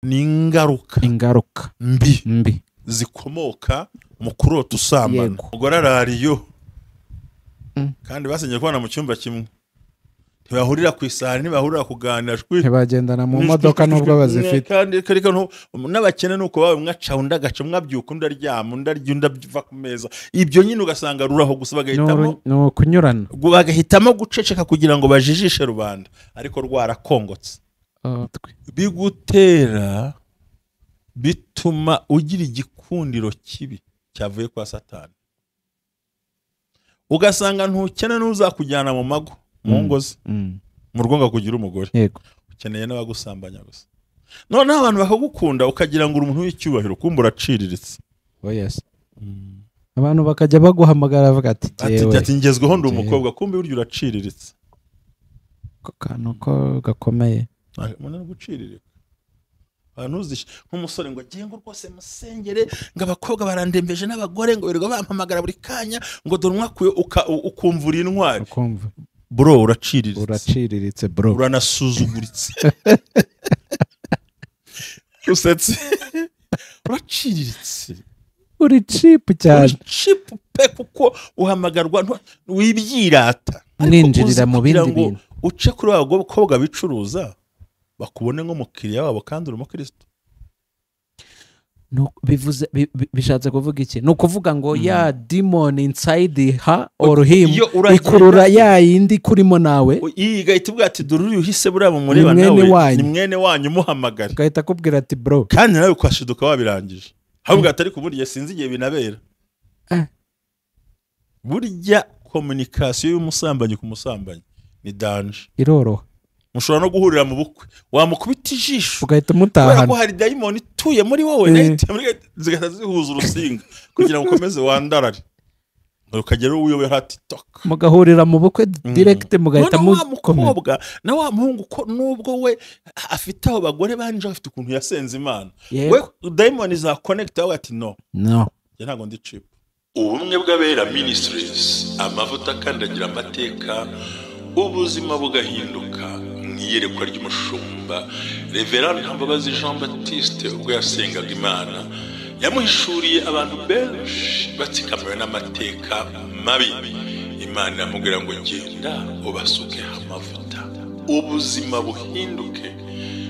Ni ingaruka Ingaruka mbi mbi zikomoka mu kurota usambana. Umugore arariyo kandi basenye kubana mu cyumba kimwe, ntibahurira ku isahani, ntibahurira kuganira, shwi. Ntibagendana mu modoka nubwo bazifite. Kandi reka n'abakene nuko baba, umwe aca undi agaca, umwe abyuka undi aryama, undi arya undi ava ku meza. Ibyo nyine ugasanga ruraho gusa, bagahitamo Ni ukunyurana. bagahitamo guceceka kugira ngo bajijishe rubanda, ariko rwarakongotse. Oh, twe. Bigutera, bituma ugira igikundiro kibi cyavuye kwa Satani, ugasanga ntukene n'uzakujyana mu mago, mu ngo ze, mu rugo ngo akugira umugore. Ukeneye n'abagusambanya gusa. Noneho abantu bakagukunda, ukagira ngo uri umuntu w'icyubahiro, kumva uraciriritse. Oh yes, abantu bakajya baguhamagara bavuga ati ati "Jyewe." Ati ngezweho, ndi Jyewe. umukobwa, kumbe burya uraciriritse. Ako kantu ko gakomeye. Umuntu ari guciririka, abantu uzi nk'umusore ngo agiye ngo rwose musengere, ngo abakobwa barandembeje n'abagore, ngo birirwa bampamagara buri kanya, ngo dore umwakuye, ukumva uri intwari. Ukumva Bro, uraciriritse. Uraciriritse, bro. Uranasuzuguritse, usetse, uraciriritse. Uri cheap cyane. Uri cheap pe, kuko uhamagarwa wibyirata. Ariko Mwinjirira uzi mu kugira bindi ngo bintu. uce kuri ba bakobwa bicuruza, bakubone nk'umukiriya wabo kandi uri umukristo. Bivuze bishatse kuvuga iki? Ni ukuvuga ngo ya demon inside her or him Iyo uragenda- ikurura ya yindi kurimo nawe. Iyi igahita ivuga ati: "Dore uriya uhise buriya mumureba Ni mwene nawe wanyu." Ni mwene wanyu, umuhamagare. Ugahita akubwira ati: "Bro." Kandi nawe ukashiduka wabirangije, ahubwo atari ku burya sinzi igihe binabera. Burya communication y'umusambanyi ku musambanyi ni danger. Iroroha. Mushobora no guhurira mu bukwe, wamukubita ijisho, Ugahita kubera ko mutahana. hari dayimoni ituye muri wowe, nayo ituye muri, zigahita zihuza urusinga kugira ngo ukomeze wandarare, ukagera uwo ati toka. Mugahurira mu bukwe direct, mugahita Noneho wa mukomera. mukobwa na wa muhungu, ko nubwo we afite abo bagore banje, afite ukuntu yasenze Imana, we dayimoni za connect aho ati: "No, No. njye ntabwo ndi cheap." Ubumwe bw'Abera Ministries, amavuta akandagira amateka, ubuzima bugahinduka. Mu iyerekwa ry'umushumba Reverend Ntambabazi Jean Baptiste, ubwo yasengaga Imana, yamuhishuriye abantu benshi batsikamiwe n'amateka mabi. Imana iramubwira ngo: "Genda ubasukeho amavuta, ubuzima buhinduke,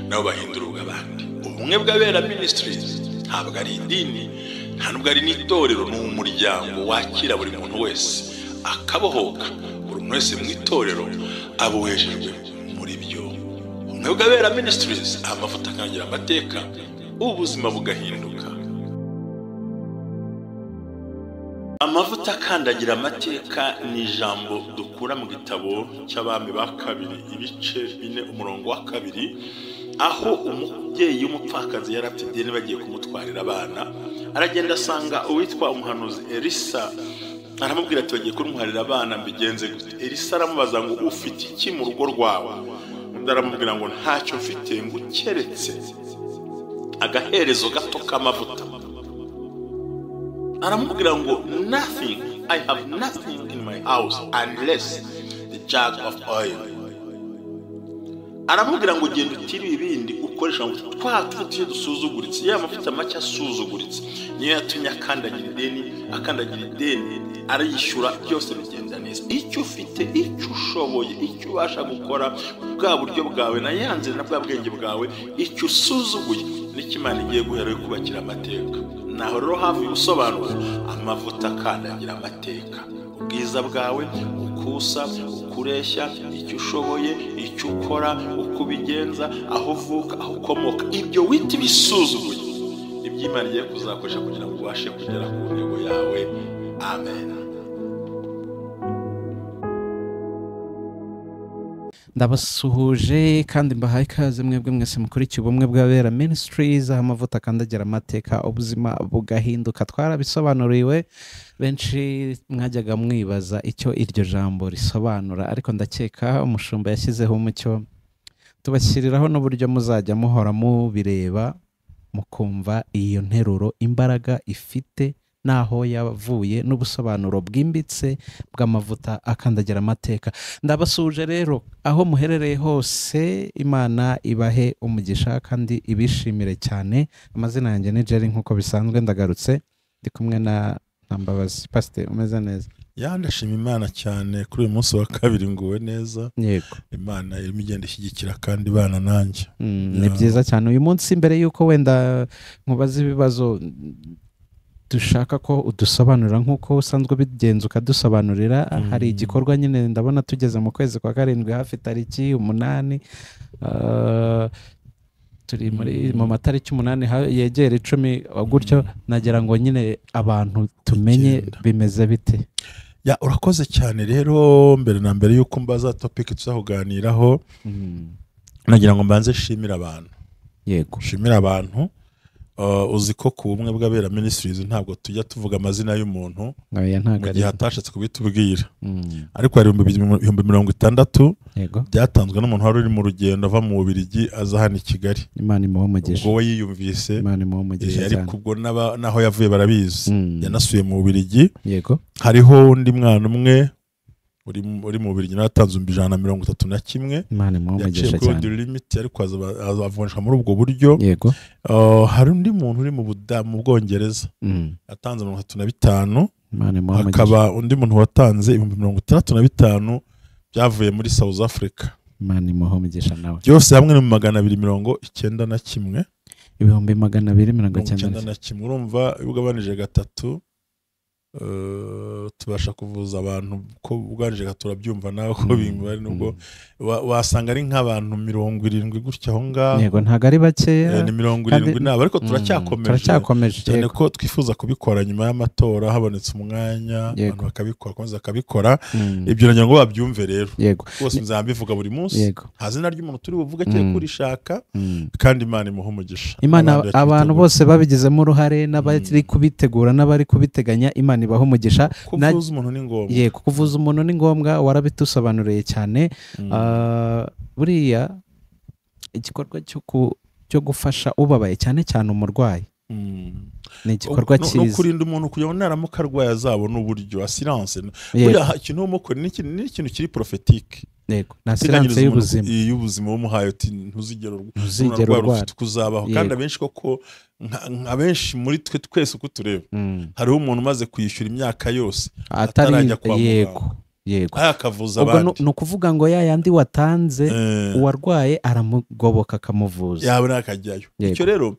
nabo bahindura ubw'abandi." Ubumwe bw'Abera Ministries ntabwo ari idini, nta nubwo ari n'itorero, ni umuryango wakira buri muntu wese akabohoka. Buri muntu wese mu itorero aboheshejwe muri byo. Ubumwe bw'Abera Ministries, amavuta akangira amateka, ubuzima bugahinduka. Amavuta akandagira amateka ni ijambo dukura mu gitabo cy'Abami ba Kabiri, ibice 4, umurongo wa 2, aho umubyeyi w'umupfakazi yari afite ideni, bagiye kumutwarira abana. Aragenda asanga uwitwa umuhanuzi Elisa, aramubwira ati: "Bagiye kuntwarira abana, mbigenze gute?" Elisa aramubaza ngo: "Ufite iki mu rugo rwawe?" Undi aramubwira ngo: "Ntacyo mfite," ngo keretse agaherezo gato k'amavuta. Aramubwira ngo: "Nothing, I have nothing in my house unless the jug of oil." Aramubwira ngo: "Genda utire ibindi ukoresha ngo twa tuvuta dusuzuguritse." Ya mavuta make asuzuguritse niyo yatumye akandagira ideni, akandagira ideni, arayishyura, byose bigenda neza. Icyo ufite, icyo ushoboye, icyo ubasha gukora, bwa buryo bwawe na ya nzira na bwa bwenge bwawe, icyo usuzuguye nicyo Imana igiye guhera yo kubakira amateka. Naho rero hafi ubusobanuro, amavuta akandagira amateka: ubwiza bwawe, ukusa, ukureshya, icyo ushoboye, icyo ukora, uko ubigenza, aho uvuka, aho ukomoka, ibyo wita ibisuzuguye, ibyo Imana igiye kuzakoresha kugira ngo ubashe kugera ku ntego yawe. Amen. Ndabasuhuje kandi mbahaye ikaze mwebwe mwese mukurikiye Ubumwe bw'Abera Ministries, aho amavuta akandagira amateka, ubuzima bugahinduka. Twarabisobanuriwe, benshi mwajyaga mwibaza icyo iryo jambo risobanura, ariko ndakeka umushumba yashyizeho umucyo, tubashyiriraho n'uburyo muzajya muhora mubireba, mukumva iyo nteruro imbaraga ifite. n'aho yavuye n'ubusobanuro bwimbitse bw'amavuta akandagira amateka. Ndabasuje rero aho muherereye hose, Imana ibahe umugisha kandi ibishimire cyane. Amazina yanjye ni Jerry nk'uko bisanzwe, ndagarutse ndi kumwe na Ntambabazi. Pastor, umeze neza? Ya, ndashima Imana cyane kuri uyu munsi wa kabiri, nguwe neza. Yego. Imana irimo igenda ishyigikira kandi ibana nanjye. Ni byiza cyane. Uyu munsi mbere y'uko wenda nkubaza ibibazo dushaka ko udusobanurira nk'uko usanzwe ubigenza ukadusobanurira, hari igikorwa nyine ndabona tugeze mu kwezi kwa karindwi hafi tariki 8, turi muri mu matariki 8 yegera 10 gutyo, nagira ngo nyine abantu tumenye bimeze bite. Ya, urakoze cyane. Rero mbere na mbere yuko mbaza topic tuzakuganiraho, nagira ngo mbanze shimira abantu. Yego. Shimira abantu. Uzi ko ku Bumwe bw'Abera Ministries ntabwo tujya tuvuga amazina y'umuntu mu gihe atashatse kubitubwira. Ariko hari 60,000 byatanzwe n'umuntu wari uri mu rugendo ava mu Bubiligi aza hano i Kigali. Imana imuhe umugisha. Ubwo we yiyumvise. Imana imuhe umugisha cyane. Ariko ubwo naho yavuye barabizi. Yanasuye mu Bubiligi. Yego. Hariho undi mwana umwe uri mu Bubiligi natanze 131. Imana imuhe umugisha cyane. Yaciye kuri limit ariko azavunjwa muri ubwo buryo. Yego. Hari undi muntu uri mu Bwongereza atanze 35. Imana imuhe umugisha. Hakaba undi muntu watanze 65,000 byavuye muri South Africa. Imana imuhe umugisha nawe. Byose hamwe ni 291. 291. Urumva ugabanije gatatu, tubasha kuvuza abantu ko uganije turabyumva nawe ko bimubari, nubwo wasanga ari nk'abantu 70 gutya aho ngaho. Yego, ntago ari bakeya, ni 70 nabo, ariko turacyakomeje cyane ko twifuza kubikora nyuma y'amatora habonetse umwanya abantu bakabikora, komeza bakabikora. Ibyo nagira ngo babyumve rero. Rwose nzambivuga buri munsi, nta zina ry'umuntu turi buvuge cyane kurishaka, kandi Imana imuhe umugisha. Imana abantu bose babigizemo uruhare n'abari kubitegura n'abari kubiteganya, Imana ibahe umugisha. Kuvuza umuntu ni ngombwa. Yego, kuvuza umuntu ni ngombwa, warabitusobanuriye cyane. Buriya igikorwa cyo gufasha ubabaye cyane cyane umurwayi ni igikorwa cyiza. No kurinda umuntu kugira ngo naramuka arwaye azabone uburyo assurance. Buriya ikintu umukora ni ikintu kiri prophétique. Yego, na assurance y'ubuzima. Y'ubuzima w'umuhaye uti ntuzigera urwara ufite kuzabaho. Kandi abenshi koko nka benshi muri twe twese uko tureba, hariho umuntu umaze kwishyura imyaka yose atarajya kwa muganga. Yego. Yego. Akavuza abandi. Ubwo nukuvuga ngo ya yandi watanze uwarwaye aramugoboka akamuvuza. Yabona akajyayo. Icyo rero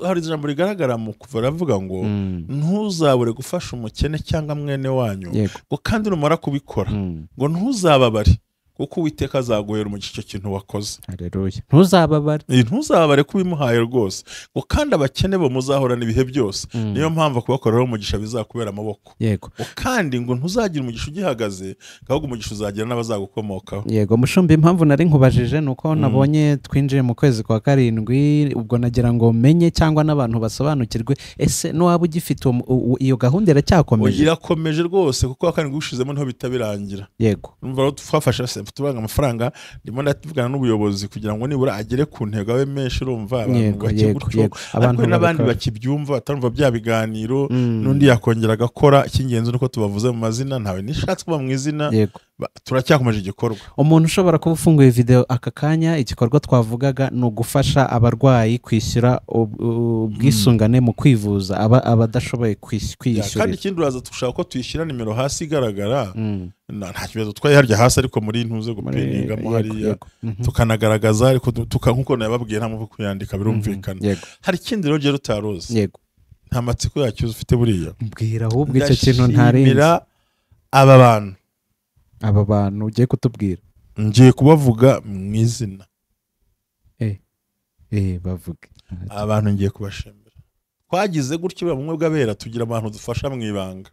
hari ijambo rigaragara mu kuva ravuga ngo ntuzabure gufasha umukene cyangwa mwene wanyu, ngo kandi numara kubikora ngo ntuzababare kuko Uwiteka azaguhera umugisha icyo kintu wakoze. Haleluya. Ntuzababare. Ntuzababare kubimuhaye rwose. Ngo kandi abakene bo muzahorana ibihe byose. Niyo mpamvu kubakorera umugisha bizakubera amaboko. Yego. Kandi ngo ntuzagira umugisha ugihagaze, ahubwo umugisha uzagira n'abazagukomokaho. Yego, mushumba, impamvu nari nkubajije nuko nabonye twinjiye mu kwezi kwa karindwi, ubwo nagira ngo menye cyangwa n'abantu basobanukirwe, ese n'uwaba ugifite iyo gahunda iracyakomeje? Irakomeje rwose kuko akarindwi ushizemo nto bitabirangira. Yego. Umva twafashe tubanga amafaranga, ndimo ndavugana n'ubuyobozi kugira ngo nibura agere ku ntego abe menshi. Urumva abantu bake gutyo, abantu n'abandi bakibyumva batarumva bya biganiro, n'undi yakongera agakora. Icy'ingenzi nuko tubavuze mu mazina, ntawe nishatse kuba mu izina. Turacyakomeje igikorwa. Umuntu ushobora kuba ufunguye video aka kanya, igikorwa twavugaga ni ugufasha abarwayi kwishyura ubwisungane mu kwivuza, abadashoboye kwiyishyurira. Kandi ikindi uraza tushaka ko tuyishyira nimero hasi igaragara, nta kibazo twaye harya hasi, ariko muri ntuze gupiningamo hariya tukanagaragaza, ariko nkuko nababwiye nta mpamvu kuyandika, birumvikana. Hari ikindi rero utaruzi. Yego. Nta matsiko yacyo ufite buriya. Mbwira ahubwo icyo kintu ntarinzi. Aba bantu ugiye kutubwira. Ngiye kubavuga mu izina. Bavuge. Abantu ngiye kubashimira. Twagize gutyo bamwe bw'abera tugira abantu dufasha mu ibanga.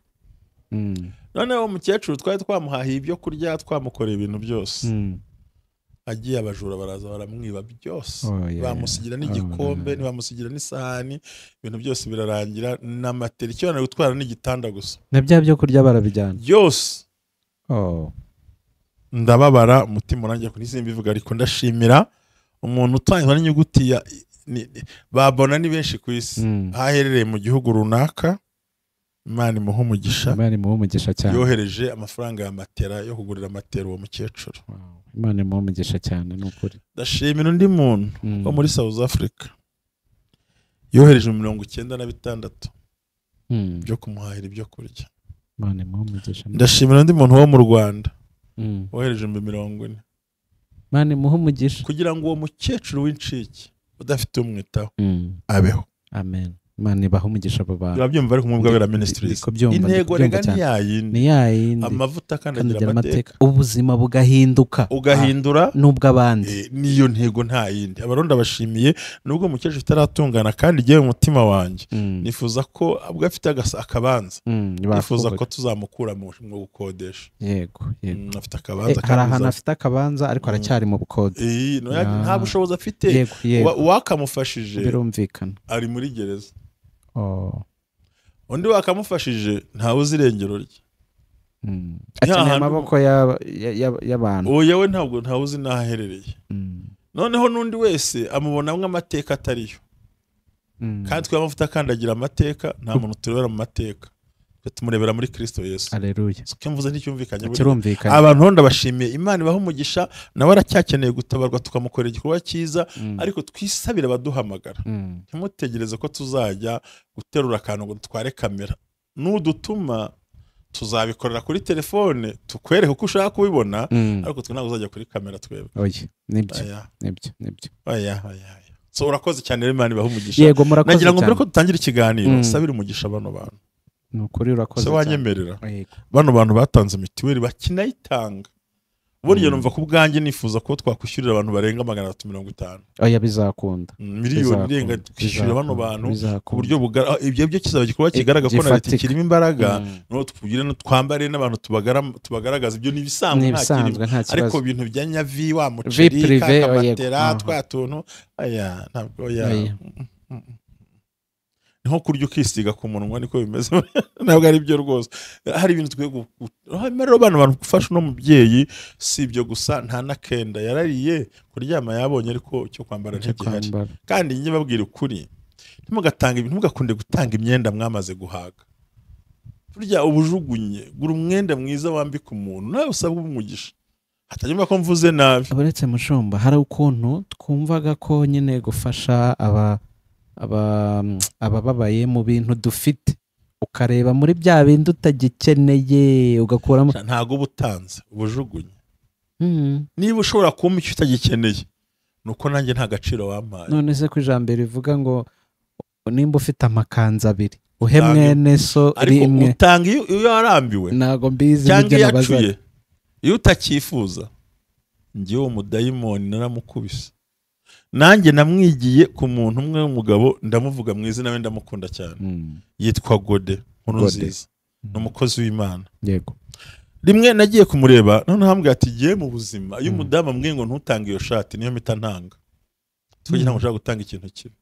Noneho umukecuru twari twamuhahiye ibyo kurya, twamukoreye ibintu byose. Agiye abajura baraza baramwiba byose. Bamusigira n'igikombe, ntibamusigira n'isahani, ibintu byose birarangira, n'amatera icyo bana gutwara n'igitanda gusa. Na bya byo kurya barabijyana. Byose. Ndababara umutima urangiye kunisimba ivuga, ariko ndashimira umuntu utangwa n'inyuguti ya babona ni benshi ku isi, aherereye mu gihugu runaka, Imana imuhe umugisha. Imana imuhe umugisha cyane. Yohereje amafaranga ya matera yo kugurira matera uwo mukecuru. Imana imuhe umugisha cyane ni ukuri. Ndashimira undi muntu wo muri South Africa yohereje 96 byo kumuhahira ibyo kurya. Imana imuhe umugisha. Ndashimira undi muntu wo mu Rwanda wohereje 40. Imana imuhe umugisha kugira ngo uwo mukecuru w'incike udafite umwitaho abeho. Amen. Imana ibahe umugisha abo bantu. Urabyumva ariko umwuga wera ministries. Intego rega ni yayindi. Amavuta akandagira amateka. Ubuzima bugahinduka. Ugahindura nubwo abandi. Niyo ntego nta yindi. Abarundi abashimiye nubwo mukecuru itaratungana kandi igiye mu mutima wanjye. Nifuza ko ubwo afite akabanza. Nifuza ko tuzamukura mu gukodesha. Yego, yego. Afite akabanza kandi hari ahantu afite akabanza ariko aracyari mu bukode. Nta bushobozi afite. Wakamufashije. Birumvikana. Ari muri gereza. Undi wakamufashije ntawe uzi irengero rye. Akeneye amaboko y'abantu. Oya we ntabwo ntawe uzi n'aho aherereye. Noneho n'undi wese amubonamo amateka atariyo. Kandi twe amavuta akandagira amateka nta muntu turebera mu mateka, tumurebera muri Kristo Yesu. Haleluya. Icyo mvuze nticyumvikanye. Abantu ndabashimiye, Imana ibahe umugisha, nawe aracyakeneye gutabarwa tukamukorera igikorwa cyiza, ariko twisabira abaduhamagara. Ntimutegereze ko tuzajya guterura akantu ngo dutware kamera. Nudutuma tuzabikorera kuri telefone tukwereke uko ushaka kubibona, ariko twe ntabwo uzajya kuri kamera twebwe. Oya, nibyo. Nibyo, nibyo. Oya, oya. So urakoze cyane rero, Imana ibahe umugisha. Yego, murakoze cyane. Nagira ngo mbere ko dutangira ikiganiro, sabira umugisha bano bantu. Nukuri urakoze cyane. Wanyemerera. Bano bantu batanze mituweli bakinayitanga. Burya numva ku bwanjye nifuza ko twakwishyurira abantu barenga 350. Oya bizakunda. Miliyoni irenga twishyurira bano bantu ku buryo ibyo byo kizaba gikorwa kigaragara ko na leta kirimo imbaraga, no tubwire no twambare n'abantu tubagaragaza ibyo nibisanzwe nta kirimo. Ariko ibintu bya nyavi wa muceri kamatera twa tuntu aya ntabwo ya nko kurya ukisiga ku munwa niko bimeze. Ntabwo ari byo rwose. Hari ibintu twe rero bano bantu gufasha no mubyeyi si ibyo gusa, nta nakenda yarariye kuryama yabonye ariko cyo kwambara ntigihari. Kandi njye babwira ukuri, ntimugatanga ibintu, ntimugakunde gutanga imyenda mwamaze guhaga. Burya ubujugunye, gura umwenda mwiza wambika umuntu nawe usabwe umugisha. Hatajya ko mvuze nabi. Abaretse mushumba, hari ukuntu twumvaga ko nyine gufasha abababaye mu bintu dufite, ukareba muri bya bindi utagikeneye ugakuramo. Ntago ubutanze ubujugunye. Niba ushobora kumpa icyo utagikeneye nuko nanjye nta gaciro wampaye. None se ko ijambo rivuga ngo nimba ufite amakanzu abiri uhe mwene so rimwe, utanga iyo warambiwe. Ntago mbizi cyangwa yacuye iyo utakifuza. Njyewe umudayimoni naramukubise. Nanjye namwigiye ku muntu umwe w'umugabo, ndamuvuga mu izina we ndamukunda cyane. Yitwa Gode Nkurunziza. Ni umukozi w'Imana. Yego. Rimwe nagiye kumureba none hambwe ati giye mu buzima iyo umudamu ambwiye ngo ntutange iyo shati niyo mpita ntanga. Tugira ngo ushaka gutanga ikintu kibi.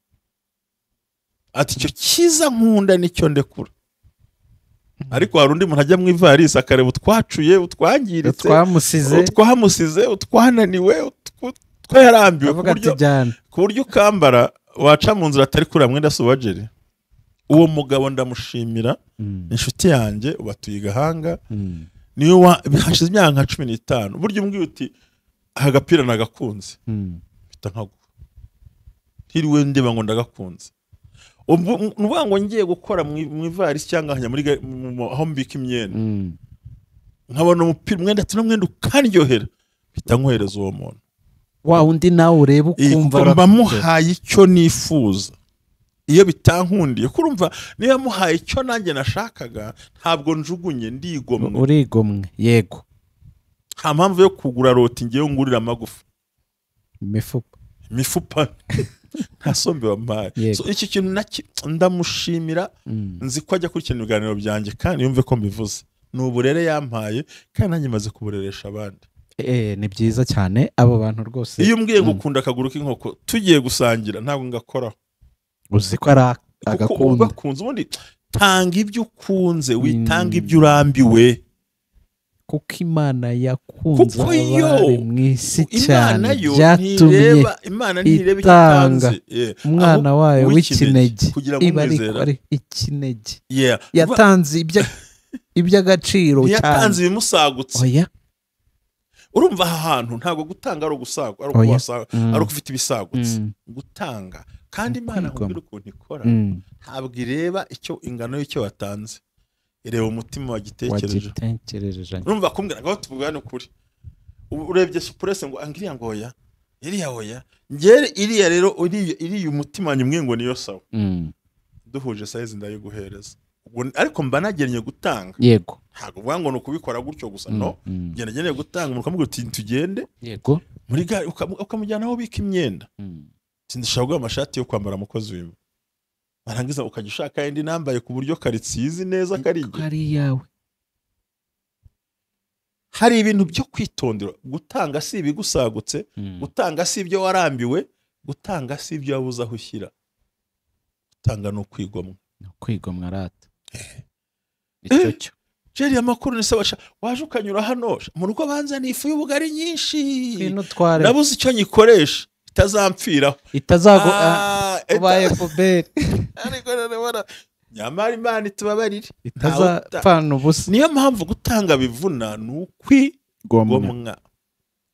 Ati icyo cyiza nkunda nicyo ndekura. Ariko hari undi muntu ajya mu ivarisi akareba utwacuye, utwangiritse, utwamusize, utwananiwe, twarambiwe ku buryo ukambara waca mu nzira atari kuri mwenda subajeri. Uwo mugabo ndamushimira, inshuti yanjye ubatuye Gahanga, niyo hashize imyaka nka 15. Buryo umbwiye uti aha gapira nagakunze, mpita nkaguha. Ntiriwe ndeba ngo ndagakunze. Nuvuga ngo ngiye gukora mu ivarisi cyangwa nkajya muri aho mbika imyenda, nkabona umupira umwenda ati n'umwenda ukaryohera, mpita nkohereza uwo muntu. Wa undi nawe ureba ukumva bamuhaye icyo nifuza. Iyo bitankundiye kurumva niba muhaye icyo nanjye nashakaga, ntabwo njugunye, ndigomwe. Urigomwe, yego. Nta mpamvu yo kugura roti ngiye ngurira amagufa, imifupa nta sombe wampaye. So iki kintu ndamushimira, nzi ko ajya kurikirana ibiganiro byanjye kandi yumve ko mbivuze. Ni uburere yampaye kandi nanjye maze kubureresha abandi. Ni byiza cyane abo bantu rwose. Iyo umbwiye gukunda akaguru k'inkoko tugiye gusangira ntabwo ngakoraho. Uzi ko ari agakunda. Ugakunze ubundi tanga ibyo ukunze, witanga ibyo urambiwe. Kuko Imana yakunze Kuko yo, abari mu isi Imana cyane, yo byatumye ntireba, Imana ntireba icyo itanga itanze. Yeah. umwana Ahubwo wayo w'ikinege, w'ikinege, kugira ngo iba ariko umwizera. ari ikinege. Yeah. Yatanze iby'agaciro cyane. Ntiyatanze ibimusagutse. Oya. Urumva aha hantu ntabwo gutanga ari ugusagwa, ari Oya. ari uko ufite ibisagutse. Gutanga kandi Imana Kwigomwa. nkubwira ukuntu ikora, ntabwo ireba icyo ingano y'icyo watanze, ireba umutima wagitekereje. Wagitekereje. Urumva kumbwira ngo tuvugane ukuri, ubu urebye supurese ngo angiriya ngo oya, iriya oya, ngere iriya rero iriya umutima wanjye umwe ngo niyo sawa. Duhuje size ndayiguhereza. Ubwo ariko mba nagennye gutanga. Ntabwo uvuga ngo ni ukubikora gutyo gusa, no. Ngenda ngeneye gutanga, umuntu ukamubwira uti tugende muri gare, ukamujyana aho ubika imyenda. Sindashaka guha amashati yo kwambara umukozi w'Imana, warangiza ukajya ushaka indi nambaye ku buryo karitsiye izi neza ko ari Ko ari iyawe. Hari ibintu byo kwitondera. Gutanga si ibigusagutse, gutanga si ibyo warambiwe, gutanga si ibyo wabuze aho ushyira. Gutanga ni ukwigomwa. Ni ukwigomwa rata, icyo cyo. Jeri, amakuru ni sawa sha, waje ukanyura hano sha, mu rugo banzaniye ifu y'ubugari nyinshi, Ngwino utware. nabuze icyo nyikoresha itazampfiraho. Itazago Ah, ubaye puberi. Ariko noneho nyamara Imana itubabarire. Itazapfana ubusa. Niyo mpamvu gutanga bivuna, ni ukwigomwa.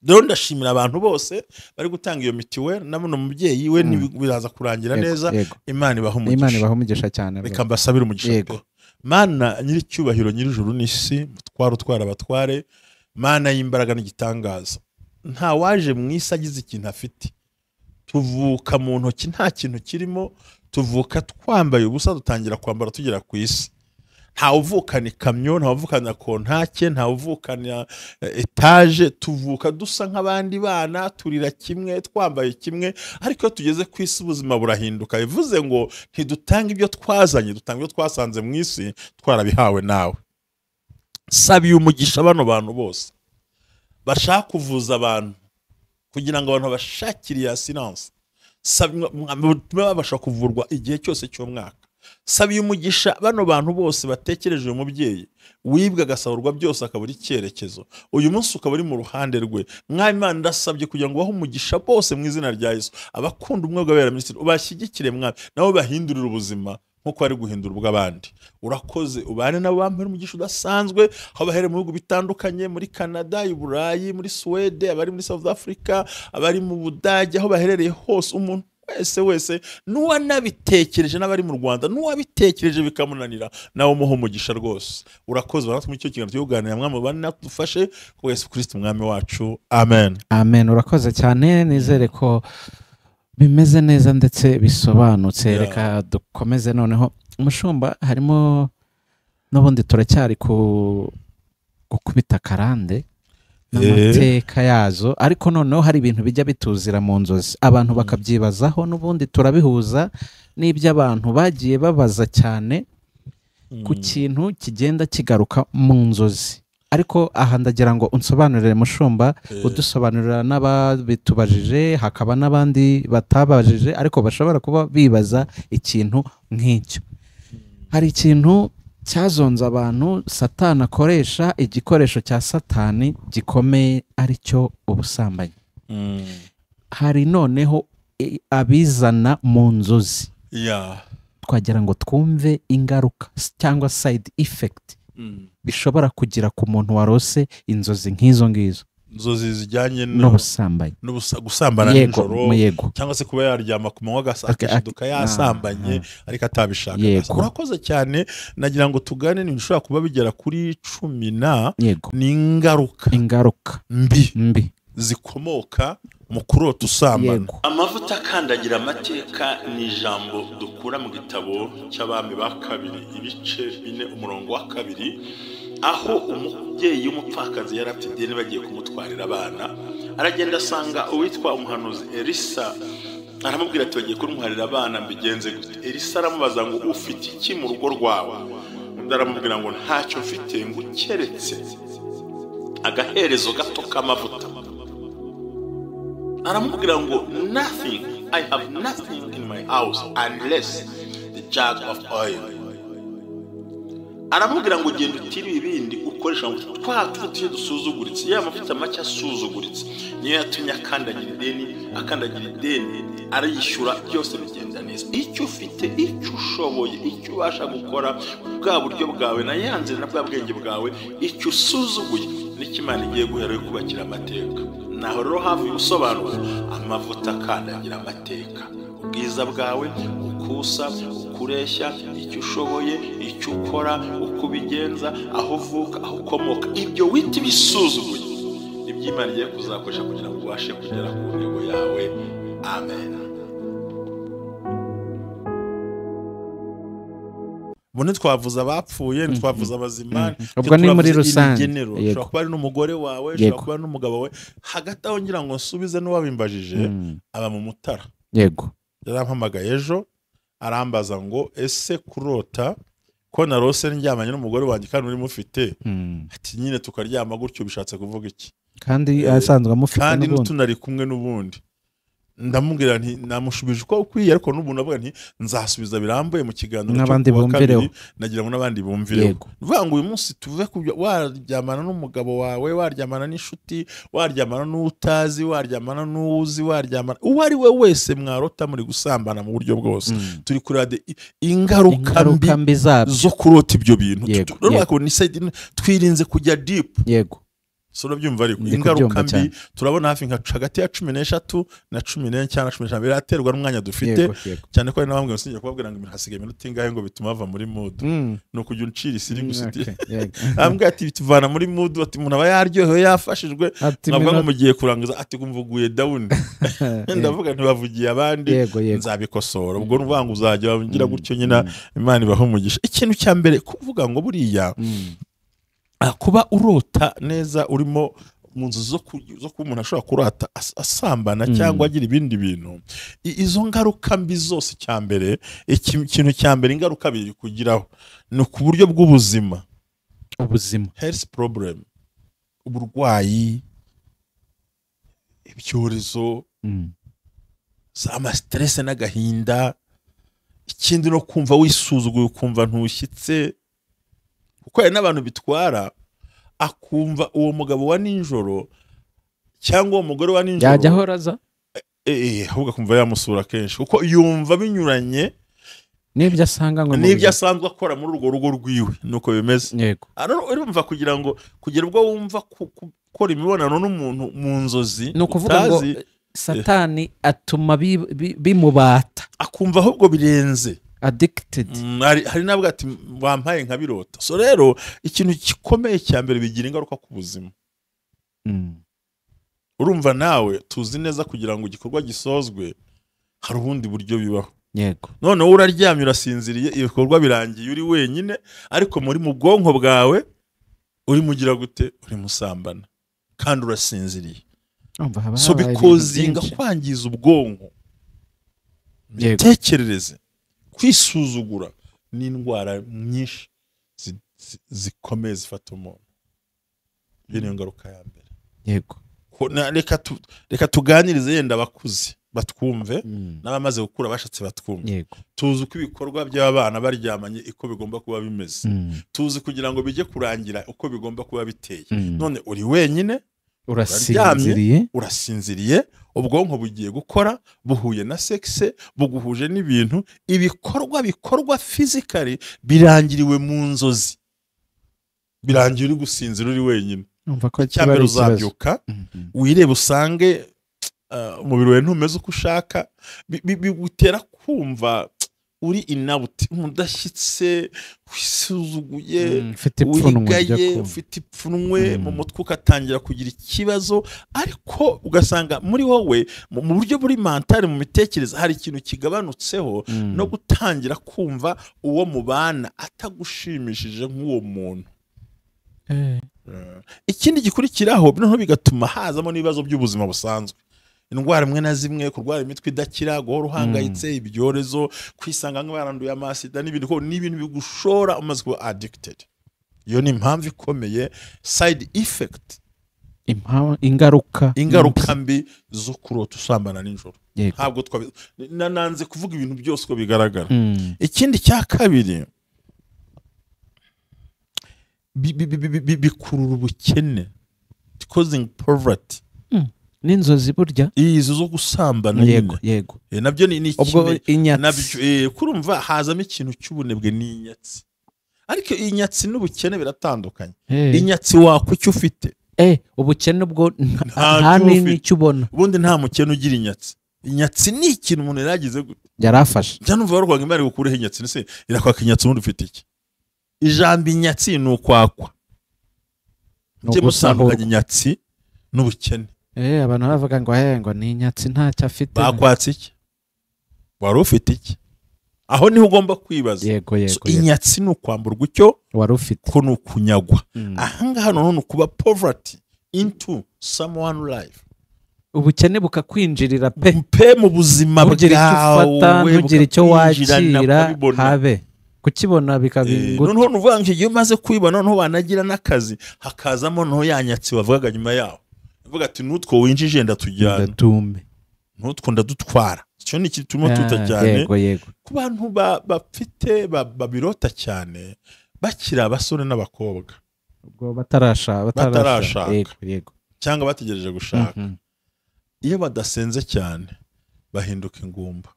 Rero ndashimira abantu bose bari gutanga iyo mitiweli na buno mubyeyi we, biraza kurangira neza. Imana ibaha Imana umugisha. ibaha umugisha cyane Reka rwose. mbasabire umugisha Yego. pe. Mana nyiricyubahiro, nyir'ijuru n'isi, mutware utwara abatware, Mana y'imbaraga n'igitangaza, nta waje mu isi agize ikintu afite. Tuvuka mu ntoki nta kintu kirimo, tuvuka twambaye ubusa, dutangira kwambara tugera ku isi. Ntawe uvukana ikamyo, ntawe uvukana kontake, ntawe uvukana etaje. Tuvuka dusa nk'abandi bana, turira kimwe, twambaye kimwe, ariko iyo tugeze ku isi ubuzima burahinduka. Bivuze ngo ntidutanga ibyo twazanye, dutanga ibyo twasanze mu isi twarabihawe nawe. Sabiye umugisha bano bantu bose bashaka kuvuza abantu kugira ngo abantu bashakire iya assurance, babasha kuvurwa igihe cyose cy'umwaka. Sabiye umugisha bano bantu bose batekereje uyu mubyeyi wibwe agasahurwa byose akabura icyerekezo, uyu munsi ukaba uri mu ruhande rwe. Mwami Imana, ndasabye kugira ngo bahe umugisha bose mu izina rya Yesu. Abakunda ubumwe bw'abera minisitiri ubashyigikire mwami, nabo bahindurire ubuzima nk'uko bari guhindura ubw'abandi. Urakoze, ubane nabo, bampere umugisha udasanzwe aho bahereye mu bihugu bitandukanye, muri Canada, i Burayi, muri Suwede, abari muri South Africa, abari mu Budage, aho baherereye hose, umuntu wese wese n'uwanabitekereje, n'abari mu Rwanda, n'uwabitekereje bikamunanira, nawe umuha umugisha rwose. Urakoze, natwe muri icyo kiganiro cyo kuganira mwami, ubane natwe, dufashe ku Yesu Kristo umwami wacu, amen. Amen. Urakoze cyane, nizere ko bimeze neza ndetse bisobanutse. Reka dukomeze noneho, umushumba. Harimo n'ubundi turacyari ku gukubita karande n'amateka yazo, ariko noneho hari ibintu bijya bituzira mu nzozi, abantu bakabyibazaho. N'ubundi turabihuza n'ibyo abantu bagiye babaza cyane ku kintu kigenda kigaruka mu nzozi. Ariko aha ndagira ngo unsobanurire, mushumba, udusobanurira n'ababitubajije, hakaba n'abandi batabajije ariko bashobora kuba bibaza ikintu nk'icyo. Hari ikintu cyazonze abantu, Satani akoresha, igikoresho cya Satani gikomeye, aricyo ubusambanyi. Hari noneho abizana mu nzozi. Twagira ngo twumve ingaruka cyangwa side effect bishobora kugira ku muntu warose inzozi nk'izo ngizo. Inzozi zijyanye n'ubusambanyi. Gusambana nijoro, cyangwa se kuba yaryama ku manywa akishiduka yasambanye ariko atabishaka. Urakoze cyane. Nagira ngo tugane ibintu bishobora kuba bigera kuri 10 na ni ingaruka Ingaruka mbi mbi zikomoka mu kurota usambana. Amavuta akandagira amateka ni ijambo dukura mu gitabo cy'Abami ba Kabiri, ibice 4, umurongo wa 2, aho umubyeyi w'umupfakazi yari afite ideni, bagiye kumutwarira abana. Aragenda asanga uwitwa umuhanuzi Elisa, aramubwira ati: "Bagiye kuntwarira abana, mbigenze gute?" Elisa aramubaza ngo: "Ufite iki mu rugo rwawe?" Undi aramubwira ngo: "Ntacyo mfite," ngo keretse agaherezo gato k'amavuta. Aramubwira ngo: "Nothing, I have nothing in my house unless the jug of oil." Aramubwira ngo genda utire ibindi ukoresha amavuta twa tuvuta dusuzuguritse, ya mavuta make asuzuguritse niyo yatumye akandagira ideni, akandagira ideni arayishyura, byose bigenda neza. Icyo ufite, icyo ushoboye, icyo ubasha gukora, bwa buryo bwawe na ya nzira na bwa bwenge bwawe, icyo usuzuguye nicyo Imana igiye guhera yo kubakira amateka. Naho rero havuye ubusobanuro, amavuta akandagira amateka, ubwiza bwawe, ukusa, ukureshya, icyo ushoboye, icyo ukora, uko ubigenza, aho uvuka, aho ukomoka, ibyo wita ibisuzuguye nibyo Imana igiye kuzakoresha kugira ngo ubashe kugera ku ntego yawe. Amen. Bone twavuze abapfuye, ntitwavuze abazima, ubwo ni muri rusange. Ushobora kuba ari n'umugore wawe, ushobora kuba ari n'umugabo wawe. Hagati aho ngira ngo nsubize n'uwabimbajije, aba mu Mutara. Yego. Yarampamagaye ejo arambaza ngo ese kurota ko narose ndyamanye n'umugore wanjye kandi uri mufite, ati nyine tukaryama gutyo bishatse kuvuga iki? Kandi asanzwe amufite kandi tunari kumwe n'ubundi. Ndamubwira nti namushubije uko ukwiye, ariko n'ubu navuga nti nzasubiza birambuye mu kiganiro n'abandi bumvireho, nagira ngo n'abandi bumvireho. Vuga ngo uyu munsi tuve ku waryamana n'umugabo wawe, waryamana n'inshuti, waryamana n'utazi, waryamana n'uzi, waryamana uwo ari we wese mwarota muri gusambana mu buryo bwose. Turi kureba ingaruka mbi zo kurota ibyo bintu. Twirinze kujya deep. Yego. So urabyumva ariko ingaruka mbi turabona hafi nka hagati ya 13 na 14 cyangwa 15 biraterwa n'umwanya dufite, cyane ko ari nabambwe sinjye kubabwira ngo hasigaye iminota ingahe ngo bituma bava muri mood, no kujya uncira isiri gusa. Ambwe ati bituvana muri mood, ati umuntu aba yaryohewe yafashijwe, nabwo ngo mugiye kurangiza ati kumvuguye down. Ndavuga ntibavugiye abandi, nzabikosora. Ubwo nuvuga ngo uzajya ngira gutyo nyina, Imana ibaho umugisha. Ikintu cya mbere kuvuga ngo buriya kuba urota neza urimo mu nzu zo kuba umuntu ashobora kurata asambana cyangwa agira ibindi bintu, izo ngaruka mbi zose, cya mbere ikintu cya mbere ingaruka biri kugiraho ni ku buryo bw'ubuzima, ubuzima, health problem, uburwayi, ibyorezo, ama stress n'agahinda, ikindi no kumva wisuzuguye, ukumva ntushyitse. Kuko hari n'abantu bitwara akumva uwo mugabo wa nijoro cyangwa uwo mugore wa nijoro yajya ahoraza, ahubwo akumva yamusura kenshi, kuko yumva binyuranye n'ibyo asanga ngo n'ibyo asanzwe akora muri urwo rugo rwiwe. Nuko bimeze. Yego. Urumva kugira ngo kugera ubwo wumva gukora imibonano n'umuntu mu nzozi, ni ukuvuga ngo Satani atuma bimubata, akumva ahubwo birenze, addicted. Hari nabwo ati wampaye nka birota. So rero ikintu gikomeye cya mbere bigira ingaruka ku buzima. Urumva nawe tuzi neza kugira ngo igikorwa gisozwe hari ubundi buryo bibaho. Yego. None wowe uraryamye urasinziriye, ibikorwa birangiye uri wenyine, ariko muri mu bwonko bwawe uri mugira gute, uri musambana kandi urasinziriye. So bikozinga kwangiza ubwonko, imitekerereze, kwisuzugura n'indwara nyinshi zikomeye zifata umuntu. Iyo niyo ngaruka ya mbere. Yego. Reka tuganirize yenda abakuze batwumve, n'abamaze gukura bashatse batwumve. Yego. Tuzi uko ibikorwa by'abana baryamanye uko bigomba kuba bimeze, tuzi kugira ngo bijye kurangira uko bigomba kuba biteye. None uri wenyine, urasinziriye, ubwonko bugiye gukora, buhuye na sexe, buguhuje n'ibintu, ibikorwa bikorwa physically birangiriwe mu nzozi, birangira uri gusinzira uri wenyine. Icyambere uzabyuka wirebe usange umubiri wawe ntumeze uko ushaka, bigutera kumva uri inauti, udashyitse, wisuzuguye, wigaye, ufite ipfunwe mu mutwe, ugatangira kugira ikibazo. Ariko ugasanga muri wowe mu buryo buri mentale, mu mitekerereze hari ikintu kigabanutseho, no gutangira kumva uwo mubana atagushimishije nk'uwo muntu. Ikindi gikurikiraho noneho bigatuma hazamo n'ibibazo by'ubuzima busanzwe, indwara imwe na zimwe, kurwara imitwe idakira, guhora uhangayitse, ibyorezo, kwisanga nk'abaranduye amasida n'ibindi, ko n'ibintu bigushora umaze kuba addicted. Iyo ni impamvu ikomeye, side effect, ingaruka mbi zo kurota usambana nijoro. Ntabwo nanze kuvuga ibintu byose uko bigaragara. Ikindi cya kabiri, Bikurura ubukene, causing poverty. N'inzozi burya izo zo gusambana nyine. Yego. Nabyo ni ubwo inyatsi. Kurumva hazamo ikintu cy'ubunebwe n'inyatsi. Ariko inyatsi n'ubukene biratandukanye. Inyatsi wako icyo ufite. Ubukene ubwo nta n'icyo ubona. Ubundi nta mukene ugira inyatsi. Inyatsi ni ikintu umuntu yaragize gute? Yarafashe. Njya numva barwanga Imana gukureho inyatsi, nese irakwaka inyatsi ubundi ufite iki? Ijambo inyatsi ni ukwakwa. Mujye mutandukanya inyatsi n'ubukene. Abantu baravuga ngo ngo ni inyatsi ntacyo afite. Bakwatse iki? Wari ufite iki? Aho niho ugomba kwibaza. Yego. Inyatsi ni ukwamburwa icyo wari ufite, ko ni ukunyagwa. Ahangaha none ni ukuba poverty into someone life. Ubukene bukakwinjirira pe mu buzima bwawe, ntugire icyo wakira, habe kukibona bikabinguta. Noneho nuvuga ngo iyo umaze kwibona noneho wanagira n'akazi, hakazamo noneho yanyatsi bavugaga nyuma yaho. Uvuga ati nutwo winjije ndatujyana, nutwo ndadutwara. Icyo ni ikintu turimo tuta cyane ku bantu bafite babirota cyane bakiri abasore n'abakobwa, ubwo batarashaka yego, cyangwa bategereje gushaka. Iyo badasenze cyane bahinduka ingumba,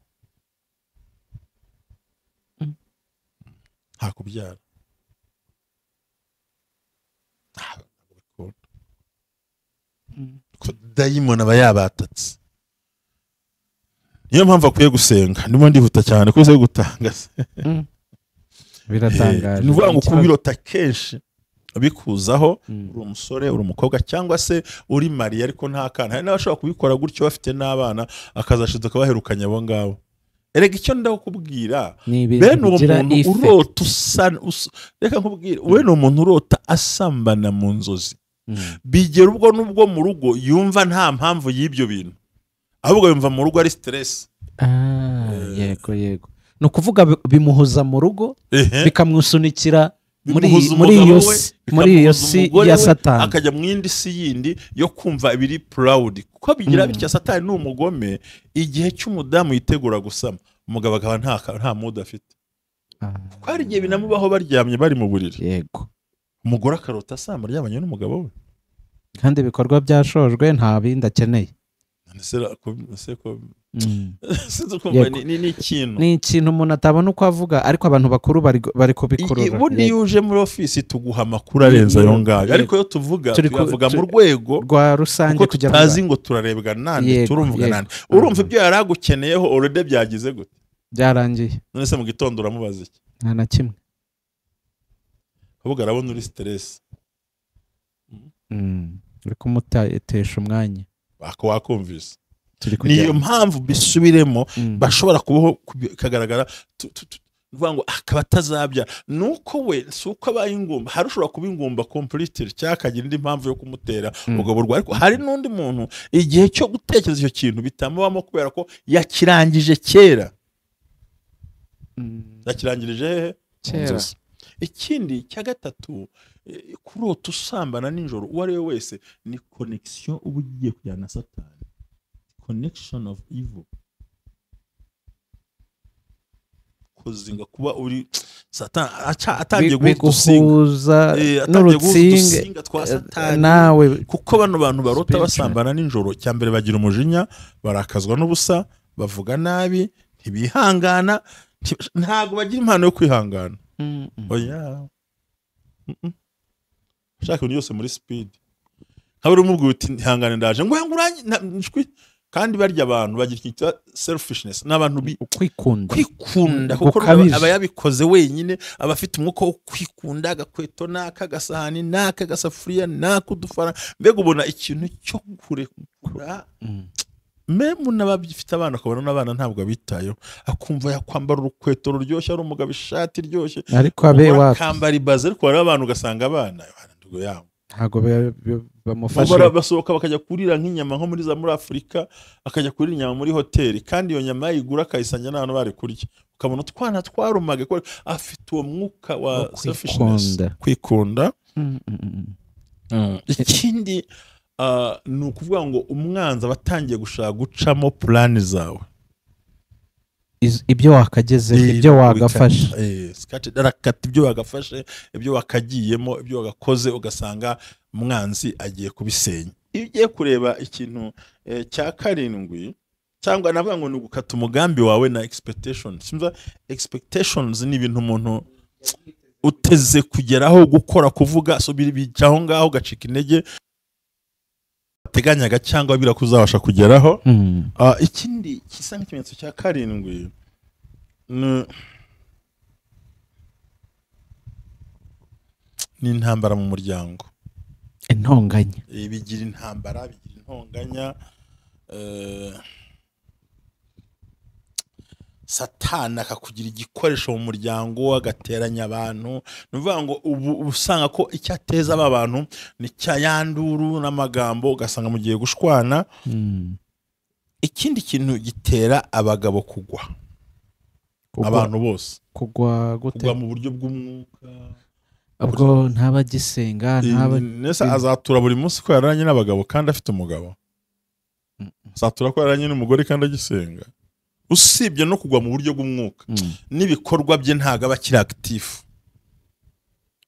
nta kubyara. Dayimoni aba yabatatse. Niyo mpamvu akwiye gusenga. Ndimo ndihuta cyane kuko gutanga biratangaje. Ni ukuvuga ngo kubirota kenshi bikuzaho, uri umusore, uri umukobwa, cyangwa se uri mariye ariko nta kana. Hari n'abashobora kubikora gutyo bafite n'abana, akazashiduka akabaherukanya abo ngabo. Erega icyo ndakubwira, bene uwo muntu urota usa, reka nkubwire, bene uwo muntu urota asambana mu nzozi, bigera ubwo nubwo mu rugo yumva nta mpamvu y'ibyo bintu, ahubwo yumva mu rugo ari stress. Yego yego. Ni ukuvuga bimuhoza mu rugo, bikamwusunikira muri iyo si ya Satani, akajya mu yindi si yindi yo kumva ibiri proud. Kuko bigira bitya, Satani ni umugome. Igihe cy'umudamu yitegura gusama, umugabo akaba nta mood afite. Kuko hari igihe binamubaho baryamye bari mu buriri. Yego. Umugore akarota asamba aryamanye n'umugabo we, kandi ibikorwa byashojwe nta bindi akeneye. Ni ikintu umuntu atabona uko avuga, ariko abantu bakuru bari kubikurura. Ubundi iyo uje muri ofisi tuguha amakuru arenze ayo ngayo, ariko iyo tuvuga tuyavuga mu rwego rwa rusange, kugira ngo tutazi ngo turarebwa nande, turumvuga nande. Urumva ibyo yari agukeneyeho already byagize gute? Byarangiye. None se mu gitondo uramubaza iki? Nta na kimwe. Ahubwo arabona uri stress. Uri kumutesha umwanya. Wakumvise. Niyo mpamvu bisubiremo bashobora kubaho kagaragara uvuga ngo akaba atazabya, nuko we si uko abaye ingumba. Hari ushobora kuba ingumba completely cyangwa akagira indi mpamvu yo kumutera ubwo burwayi, ariko hari n'undi muntu igihe cyo gutekereza icyo kintu bitamubamo kubera ko yakirangije kera. Yakirangirije hehe? Kera. Ikindi cya gatatu, kurota usambana nijoro uwo ari we wese ni connection uba ugiye kujyana na Satani. Connection of evil. Kuzinga kuba uri Satani atangiye guhuza n'urutsinga twa Satani nawe, kuko bano bantu barota basambana nijoro, cyambere bagira umujinya, barakazwa n'ubusa, bavuga nabi, ntibihangana, ntago bagira impano yo kwihangana. Oya. Ushaka ibintu byose muri speed. Nkaba umubwiye uti ntihangane ndaje, ngo urangi, kandi barya abantu bagira ikintu cya selfishness, n'abantu kwikunda, kuko aba yabikoze wenyine, aba afite umwuka wo kwikunda, agakweto n'aka gasahani n'aka gasafuriya n'aka udufara, mbega ubona ikintu cyo kurekura. Memu n'abafite abana akabona n'abana ntabwo abitayeho, akumva yakwambara urukweto ruryoshye, ari umugabo ishati iryoshye, ariko abe wakambara ibaze, ariko hari abantu ugasanga abana ndugo yabo ntago bamufasha, basohoka bakajya kurira nk'inyama nko muri za muri Afurika, akajya kurira inyama muri hoteli, kandi iyo nyama yayigura akayisanya n'abantu bari kurya, ukabona utwana twarumaga, afite uwo mwuka wa selfishness, kwikunda. Ikindi ni ukuvuga ngo umwanzi aba atangiye gushaka gucamo plani zawe. Ibyo wakageze, ibyo wagafashe, arakata ibyo wagafashe, ibyo wakagiyemo, ibyo wagakoze, ugasanga umwanzi agiye kubisenya. Iyo ugiye kureba ikintu cya karindwi, cyangwa navuga ngo ni ugukata umugambi wawe na expectations. Simva expectations ni ibintu umuntu uteze kugeraho, gukora, kuvuga, so bica aho ngaho ugacika intege wateganyaga cyangwa bira kuzabasha kugeraho. Ikindi gisa nk'ikimenyetso cya karindwi ni intambara mu muryango, intonganya. Bigira intambara, bigira intonganya. Satani akakugira igikoresho mu muryango, agateranya abantu. Ni ukuvuga ngo ubu usanga ko icyo ateza aba bantu ni cya yanduru n'amagambo, ugasanga mugiye gushwana. Ikindi kintu gitera abagabo kugwa, abantu bose kugwa gute? Kugwa mu buryo bw'umwuka. Ubwo ntabagisenga, ntaba nese azatura buri munsi ko yararanye n'abagabo kandi afite umugabo, azatura ko yararanye n'umugore kandi agisenga. Usibye no kugwa mu buryo bw'umwuka, n'ibikorwa bye ntago aba akiri active,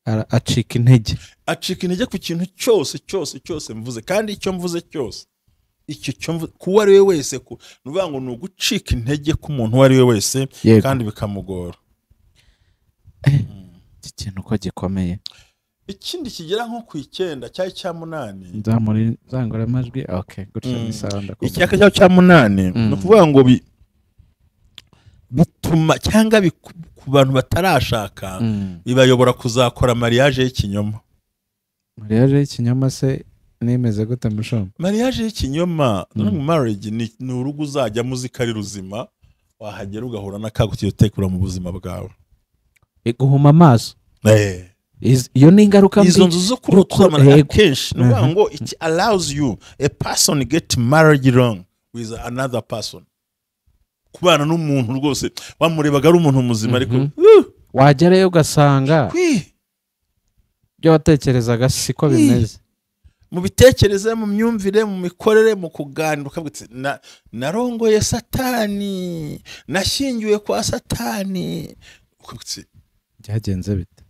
acika intege, acika intege ku kintu cyose cyose cyose mvuze. Kandi icyo mvuze cyose, icyo cyo mvuze kuwo ari we wese, nuvuga ngo ni ugucika intege k'umuntu uwo ari we wese, kandi bikamugora. Iki kintu uko gikomeye. Ikindi kigera nko ku 9 cyangwa icya 8, nzamuri zangora amajwi. Okay, gutya ni sawa, ndakumva. Icyaka cya 8 ni ukuvuga ngo bituma cyangwa ku bantu batarashaka bibayobora kuzakora mariage y'ikinyoma. Mariage y'ikinyoma se nemeze gute mushomba? Mariage y'ikinyoma, marriage ni urugo uzajya muzika ari ruzima, wahagera ugahura n'akago utekura mu buzima bwawe, iguhuma amaso. Iyo ni ingaruka mbi. Izo nzu zo kurota kenshi, ni ukuvuga ngo it allows you a person get married wrong with another person. Kubana n'umuntu rwose wamurebaga ari umuntu muzima, ariko wagerayo ugasanga ibyo watekerezaga siko bimeze. Mu bitekerezo, mu myumvire, mu mikorere, mu kuganira, ukavuga uti narongoye Satani, nashyingiwe kwa Satani. Byagenze bite?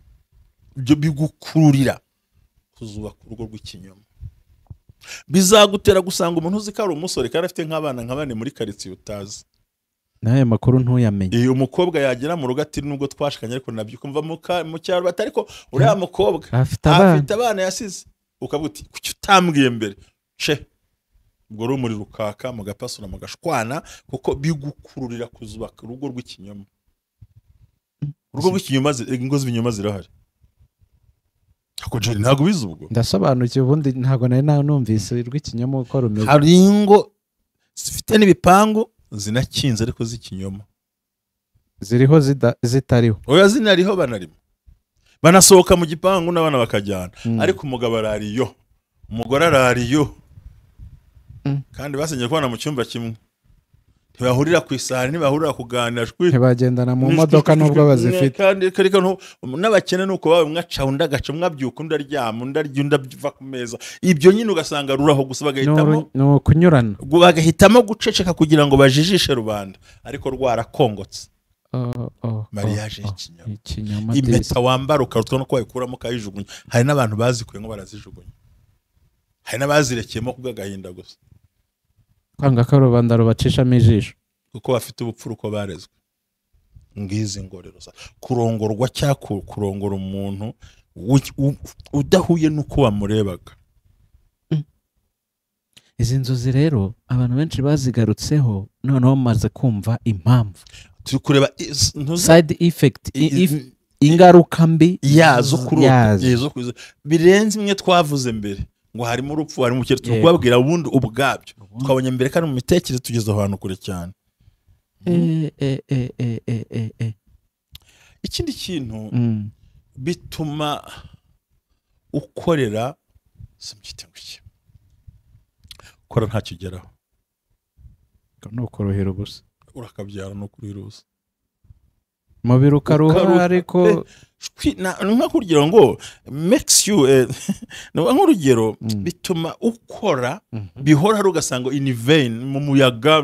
Ibyo bigukururira kuzubaka urugo rw'ikinyoma. Bizagutera gusanga umuntu uzi ko ari umusore kandi afite nk'abana nka bane muri karitsiye utazi, n'aya makuru ntuyamenye. Iyo umukobwa yagera mu rugo ati nubwo twashikanye ariko nabyo kumva mu cyaro batari ko uriya mukobwa afite abana yasize, ukavuga uti kuki utambwiye mbere? Ce ubwo rumuri rukaka, mugapasura, mugashwana, kuko bigukururira kuzubaka urugo rw'ikinyoma. Urugo rw'ikinyoma, ingo z'ibinyoma zirahari. Ako jeri ntago bizi ubwo. Ndasobanukiwe, ubundi ntago nari numvise rw'ikinyoma uko rumeze. Hari ingo zifite n'ibipangu zinakinze ariko z'ikinyoma, ziriho zitariho. Oya zinariho, banarimo, banasohoka mu gipangu n'abana bakajyana, ariko umugabo arariyo, umugore arariyo, kandi basenye kubana mu cyumba kimwe, ntibahurira ku isahani, ntibahurira kuganira, ntibagendana mu modoka nubwo bazifite. Kandi reka n'abakene nuko bawe mwaca undi agaca, mwabyuka undi aryama, undi arya, undi ava ku meza. Ibyo nyine ugasanga ruraho gusa, bagahitamo no kunyurana, bagahitamo guceceka kugira ngo bajijishe rubanda, ariko rwarakongotse. Mariage y'ikinyoma, impeta wambara ukarutwa no kwayikuramo ukayijugunya. Hari n'abantu bazikuye ngo barazijugunya, hari n'abazirekeyemo kubw'agahinda gusa, kwanga ko rubanda rubacishamo ijisho, kuko bafite ubupfura uko barezwe. Ngizi ngorero kurongorwa cyangwa kurongora umuntu udahuye n'uko wamurebaga. Izi nzozi rero abantu benshi bazigarutseho, noneho maze kumva impamvu. Turi kureba side effect, ingaruka mbi yazo kurota birenze imwe twavuze mbere ngo harimo urupfu, harimo ubukene. Turi kubabwira ubundi ubwabyo twabonye mbere kandi mu mitekerereze tugeze ahantu kure cyane. Ikindi kintu bituma ukorera ukora ntacyo ugeraho, ni ukorohera ubusa, urakabyara no kuruhira ubusa, mubiri ukaruha. Ariko nka kugira ngo makes you nk'urugero bituma ukora bihora ugasanga in vain, mu muyaga,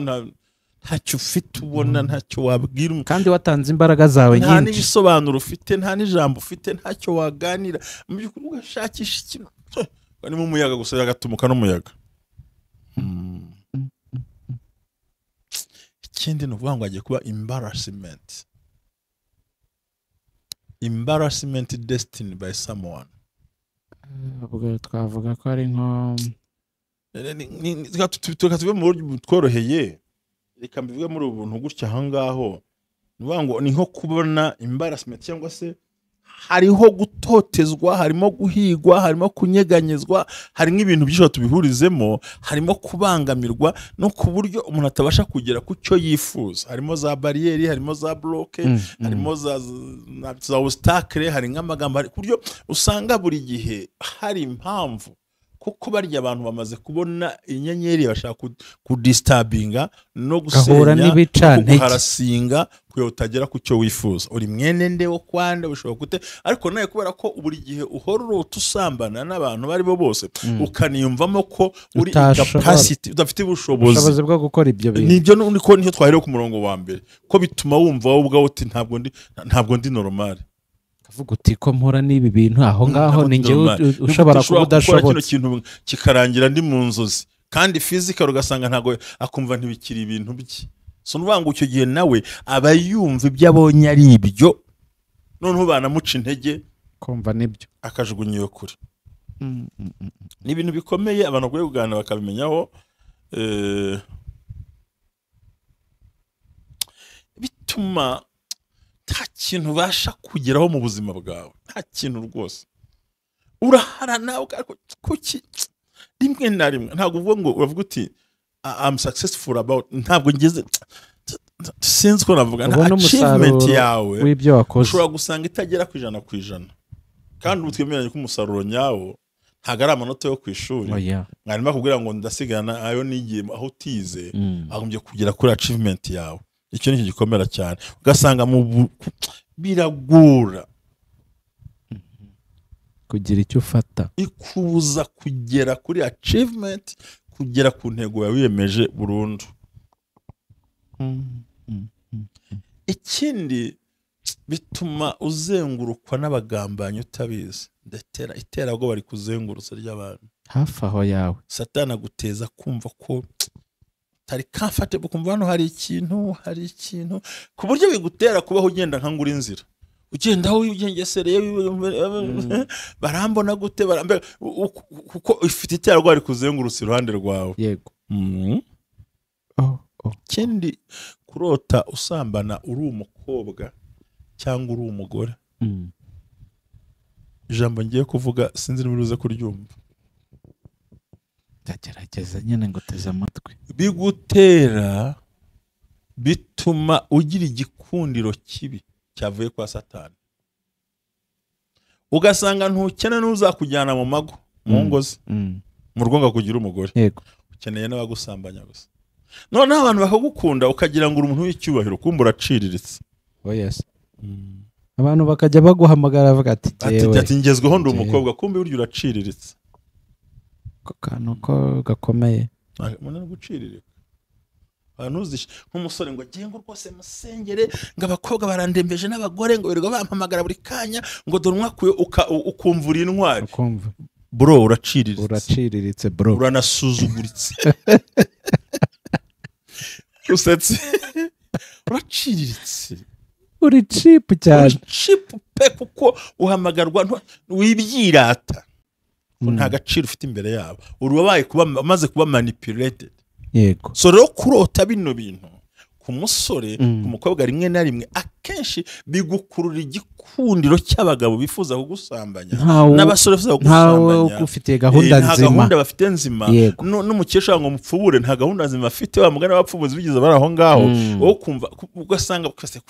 Ntacyo ufite ubona, ntacyo wabwira, kandi watanze imbaraga zawe nyinshi, nta n'ibisobanuro ufite, nta n'ijambo ufite, ntacyo waganira. Mu by'ukuri ugashakisha ikintu ni mu muyaga gusa, agatumuka n'umuyaga. Ikindi ni ukuvuga ngo agiye kuba embarrassment destiny by someone. Ubwo twavuga ko ari nko reka tuve mu buryo butworoheye, reka mbivuge muri ubu buntu gutya aho ngaho. Ni ukuvuga ngo ni nko kubona embarrassment, cyangwa se hariho gutotezwa, harimo guhigwa, harimo kunyeganyezwa, harimo ibintu byinshi tubihurizemo, harimo kubangamirwa no ku buryo umuntu atabasha kugera ku cyo yifuza. Harimo za bariyeri, harimo za bloke, harimo za obstacle, hari nk'amagambo, ku buryo usanga buri gihe hari impamvu, kuko barya abantu bamaze kubona inyenyeri bashaka kudistabinga no gusenya, kuharasinga kuyo utagera ku cyo wifuza. Uri mwene nde wo kwande ushobora gute, ariko naye kubera ko buri gihe uhora urota usambana n'abantu bari bo bose, ukaniyumvamo ko uri capacity, udafite ubushobozi bwo gukora ibyo bintu. Nibyo niko niho twahereye ku murongo wa mbere, ko bituma wumva wowe ubwawe uti ntabwo ndi normal. Kavuga uti ko mpura n'ibi bintu aho ngaho ni njye ushobora kuba udashobotse, kino kintu kikarangira ndi mu nzozi, kandi physical ugasanga ntago akumva ntibikiri ibintu bye. So nuvuga ngo icyo gihe nawe aba yumva ibyo abonye ari ibyo, noneho banamuca intege kumva nibyo akajugunya iyo kure. Ni ibintu bikomeye abantu bakwiye kuganira bakabimenyaho. Bituma nta kintu ubasha kugeraho mu buzima bwawe, nta kintu rwose uraharana. Kuki rimwe na rimwe ntabwo uvuga ngo uravuga uti I'm successful about, ntabwo ngeze, sinzi ko navuga, nta achievement yawe w'ibyo wakoze ushobora gusanga itagera ku 100%. Kandi ubu twemeranye ko umusaruro nyawo ntabwo ari amanota yo ku ishuri. Mwarimu akubwira ngo ndasigana ayo nigiye aho utize, agombye kugera kuri achievement yawe. Icyo ni gikomera cyane, ugasanga biragora kugira icyo ufata, ikubuza kugera kuri achievement, kugera ku ntego yawe wiyemeje burundu. Ikindi bituma uzengurukwa n'abagambanyi utabizi, ndetera iterabwoba rikuzengurutsa ry'abantu hafi aho yawe. Satani aguteza kumva ko tari comfortable, kumva hano hari ikintu, ku buryo bigutera kubaho ugenda nka ngura inzira, ugenda aho ugengesereye, barambona gute, barambega, kuko ifite iterabwoba rikuzengurutsa iruhande rwawe. Yego. Ikindi, kurota usambana uri umukobwa cyangwa uri umugore. Ijambo ngiye kuvuga sinzi niba uruze kuryumva, ndagerageza nyine ngo teze amatwi. Bigutera, bituma ugira igikundiro kibi cyavuye kwa Satani, ugasanga ntukene n'uzakujyana mu mago, mu ngo ze, mu rugo ngo kugira umugore. Yego. Ukeneye n'abagusambanya gusa. Noneho abantu bakagukunda ukagira ngo uri umuntu w'icyubahiro, kumva uraciriritse. Oh yes. Abantu bakajya baguhamagara bavuga ati ati ngezweho ndi umukobwa, kumbe burya uraciriritse. Ko kantu ko gakomeye. Umuntu guciririka. Abantu nk'umusore ngo agiye ngo rwose musengere, ngo abakobwa barandembeje n'abagore ngo birirwa bampamagara buri kanya, ngo dore umwakuye, ukumvura intwari. Bro, uraciriritse. Uraciriritse bro. Uranasuzuguritse. Usetse. Uraciriritse. Uri cheap cyane. Uri cheap pe, kuko uhamagarwa wibyirata. Nta gaciro ufite imbere yabo. Urubaye kuba amaze kuba manipulated. Yego. So rero kurota bino bintu ku musore, ku mukobwa rimwe na rimwe akenshi bigukurura igikundiro cy'abagabo bifuza kugusambanya, n'abasore bifuza kugusambanya. Ntawe ufite gahunda nzima, nta gahunda bafite nzima. N'umukecuru ngo mupfubure nta gahunda nzima afite, wa mugani w'abapfubuzi bigize bari aho ngaho, wowe kumva ugasanga kwese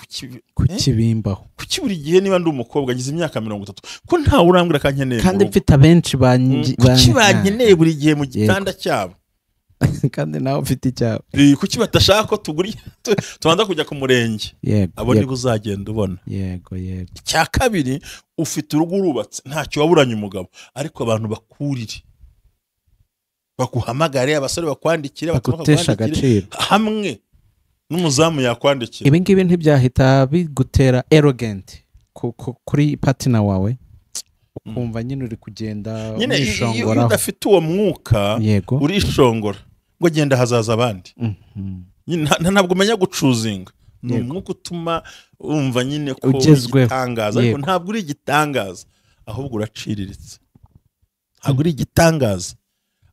kukibimbaho. Kuki buri gihe niba ndi umukobwa ngize imyaka 30 ko ntawe urambwira kankeneye, kandi mfite abenshi kuki bankeneye buri gihe mu gitanda cyabo, kandi nawe ufite icyawe. Kuki batashaka ko tuguriye tubanza kujya ku murenge? Abo nibo uzagenda ubona. Yego yego. Icya kabiri, ufite urugo urubatse, ntacyo waburanye umugabo, ariko abantu bakurire, baguhamagare, abasore bakwandikire, bagutesha agaciro hamwe N'umuzamu yakwandikira. Ibi ngibi ntibyahita bigutera arrogant kuri partner wawe, ukumva nyine uri kugenda wishongora. Iyo udafite uwo mwuka urishongora ngo genda hazaza abandi. Ntabwo umenya gucuzinga. Ni umwuka utuma umva nyine ko igitangaza, ariko ntabwo uri igitangaza, ahubwo uraciriritse. Ntabwo uri igitangaza,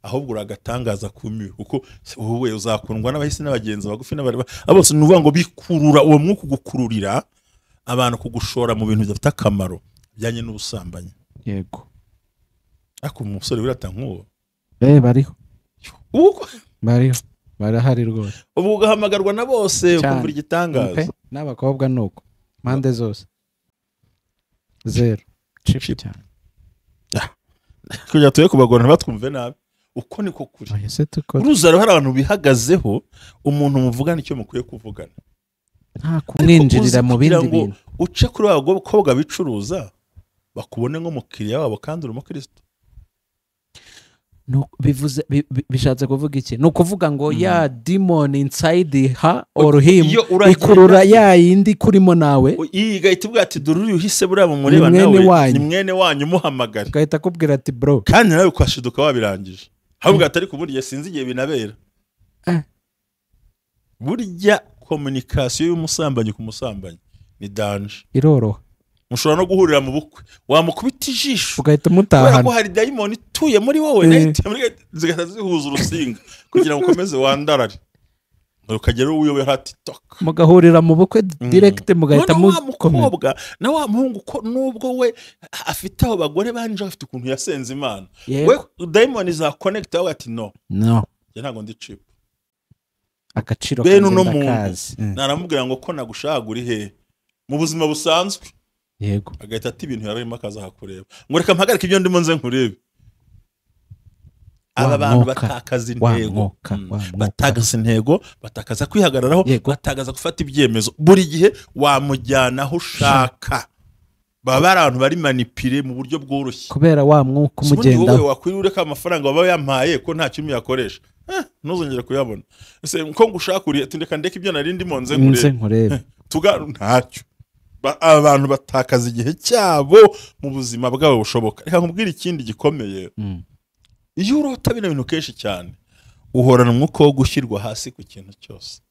ahubwo uragatangaza kumiwe, kuko wowe uzakundwa n'abahisi n'abagenzi bagufi n'abareba bose. Ni ukuvuga ngo bikurura uwo mwuka ugukururira abantu kugushora mu bintu bidafite akamaro bijyanye n'ubusambanyi. Yego. Ariko umusore wirata nk'uwo bariho. Bariho. Barahari rwose. Ubu ugahamagarwa na bose ukumva igitangaza. N'abakobwa nuko mpande zose. Zero. Chip cyane. Kugira tuye kubagora ntibatwumve nabi. Uko niko kuri. Uruza hari abantu bihagazeho, umuntu muvugana icyo mukwiye kuvugana. Nta kumwinjirira mu bindi bintu. Uce kuri abakobwa bicuruza bakubone nk'umukiriya wabo kandi uri umukristo. No, bivuze bishatse kuvuga iki? No kuvuga ngo ya demon inside her or him ikurura ya yindi kurimo nawe. Igahita ivuga ati dore uyu uhise buriya mumureba nawe ni mwene wanyu, muhamagare. Ugahita akubwira ati bro. Kandi nawe ukashiduka wabirangije. Ahubwo atari kuburya sinzi igihe binabera. Burya communication y'umusambanyi ku musambanyi ni danger. Iroroha. Mushobora no guhurira mu bukwe wamukubita ijisho ugahita mutahana, kubera ko hari dayimoni ituye muri wowe nayo zigahita zihuza urusinga kugira ngo ukomeze wandarare, ukagera uwo hati tok, mugahurira mu bukwe direct mugahita mukobwa na wa muhungu ko nubwo we afite abo bagore banje afite ukuntu yasenze Imana, we dayimoni za connect aho ati no no ntabwo ndi cheap, agaciro kanjye ndakazi. Naramubwira ngo ko nagushagura he mu buzima busanzwe. Yego. Agahita ati ibintu yararimo akaza hakureba ngo reka mpagarike ibyo ndimo nze nkurebe. Aba bantu batakaza intego, batakaza intego, batakaza kwihagararaho, batakaza gufata ibyemezo. Buri gihe wamujyana aho ushaka. Baba ari abantu bari manipire mu buryo bworoshye kubera wa mwuka umugenda. Wowe wakwiriye ureka amafaranga waba yampaye ko nta kintu yakoresha, ntuzongere kuyabona. Ese ko ngushaka uriye tindeka ndeke ibyo nari ndimo nze nkurebe tuga ntacyo. Abantu batakaza igihe cyabo mu buzima bwabo bushoboka. Reka nkubwire ikindi gikomeye. Iyo urota bino bintu kenshi cyane uhorana umwuka wo gushyirwa hasi ku kintu cyose.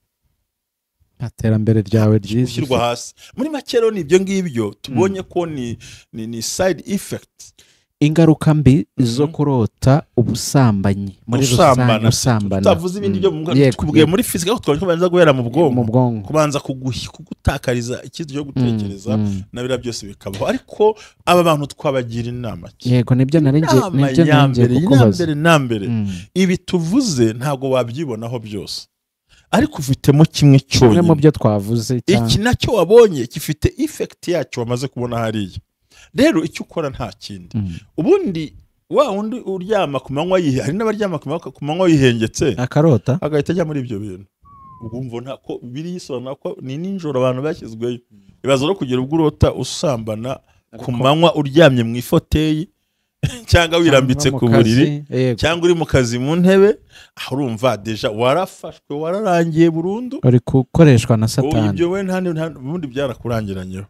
Iterambere ryawe ryiza gushyirwa hasi. Muri make rero ni ibyo ngibyo tubonye ko ni side effect, ingaruka mbi zo kurota ubusambanyi muri rusange. Usambana tutavuze ibindi byo kubwiye muri physical, aho twari kubanza guhera mu bwonko, kubanza kugutakariza ikintu cyo gutekereza na bira byose bikabaho. Ariko aba bantu twabagira inama. Yego, nibyo naringiye kukubaza. Nambere ibi tuvuze ntago wabyibonaho byose, ariko ufitemo kimwe cyonyine mu byo twavuze. Iki nacyo wabonye gifite effect yacyo wamaze kubona hariya. Rero icyo ukora nta kindi. Ubundi wa undi uryama ku manywa yihe, hari n'abaryama ku manywa yihengetse akarota agahita ajya muri ibyo bintu. Ubwo nta ko biri yisobanura ko ni ninjoro abantu bashyizweyo. Ibazo no kugira ubwo urota usambana ku manywa uryamye mu ifoteyi cyangwa wirambitse ku buriri cyangwa uri mu kazi mu ntebe, urumva deja warafashwe wararangiye burundu, uri gukoreshwa na Satani. Ibyo we nta ubundi byarakurangiranyeho.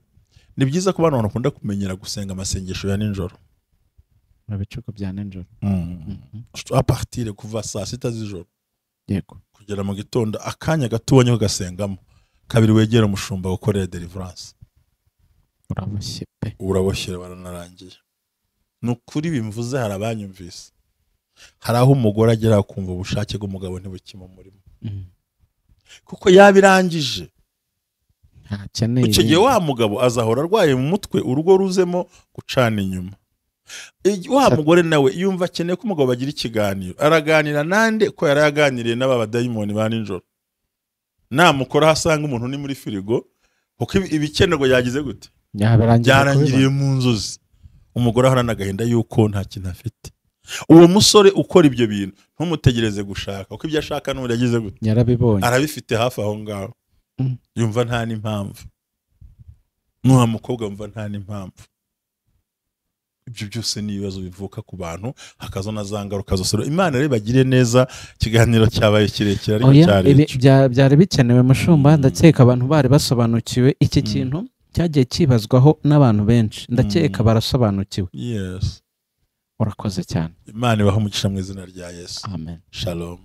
Ni byiza ko abantu bakunda kumenyera gusenga amasengesho ya nijoro. Mu bicuko bya nijoro. A partir kuva saa 6 z'ijoro. Yego. Kugera mu gitondo akanya gato ubonye ugasengamo. Kabiri wegera umushumba ukorera deliverance. Uraboshye pe. Uraboshye baranarangiye. Nukuri bimvuze hari abanyumvise. Hari aho umugore agera kumva ubushake bw'umugabo ntibukima murimo. Kuko yabirangije. Icyo gihe wa mugabo azahora arwaye mu mutwe, urugo ruzemo gucana inyuma. Wa mugore nawe yumva akeneye ko umugabo bagira ikiganiro, araganira nande ko yaraganiriye n'aba badayimoni ba nijoro. Namukora hasanga umuntu ni muri firigo, kuko ibikenerwa yagize gute byarangiriye mu nzozi. Umugore ahorana agahinda yuko nta kintu afite. Uwo musore ukora ibyo bintu ntumutegereze gushaka, kuko ibyo ashaka n'ubu yagize gute yarabibonye, arabifite hafi aho ngaho. Yumva nta n'impamvu. Nuha mukobwa yumva nta n'impamvu. Ibyo byose ni ibibazo bivuka ku bantu, hakaza na za ngaruka zose. Imana rero ibagire neza. Ikiganiro cyabaye kirekire, ariko Oya, cyari ibi icyo. Byari bikenewe, mushumba. Ndakeka abantu bari basobanukiwe iki kintu cyagiye kibazwaho n'abantu benshi. Ndakeka barasobanukiwe. Yes. Urakoze cyane. Imana ibahe umugisha mu izina rya Yesu. Amen. Shalom.